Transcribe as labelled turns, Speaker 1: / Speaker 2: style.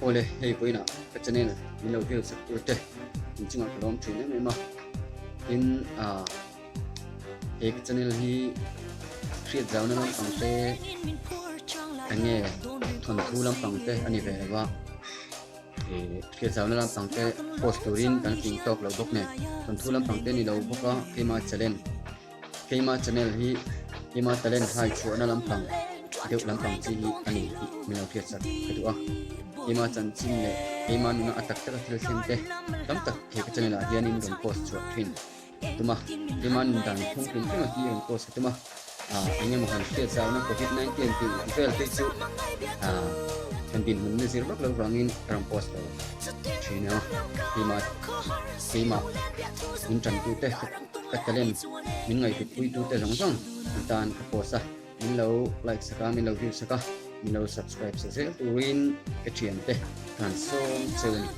Speaker 1: Awle hei vawiinah ka channel min lo view sak tur te in chungah ka lawm thin em em a tin ah he ka channel hi hriat zauna lampang te eng nge thawnthu lampang te a ni ve lo va eh hriat zauna lampang te post turin kan fing tawk lo bawk nen thawnthu lampang te a ni lo bawk a keima challenge. Keima channel hi keima talent hai chhuahna lampang deuh lampang chi hi a ni tih min lo hriat sak ka duh a. Keima chanchin leh keima nuna a tak taka thil thleng te tam tak he ka channel ah hianin rawn post chhuah thin ka tum a. Keima nun dan phung hlim hlim a hi rawn post ka tum a. Ah eng emaw han hriat zauna covid 19 tih vel phei chu ah kan dinhmun na zir vak lo vangin ka rawn post lo thin a. Keima keimah min tantute Ka talent min ngaihhlut tute zawng zawng an tan ka post a, min lo like sak a, min lo view sak a, min lo subscribe sak zel turin ka thiante ka han sawm cheu a ni.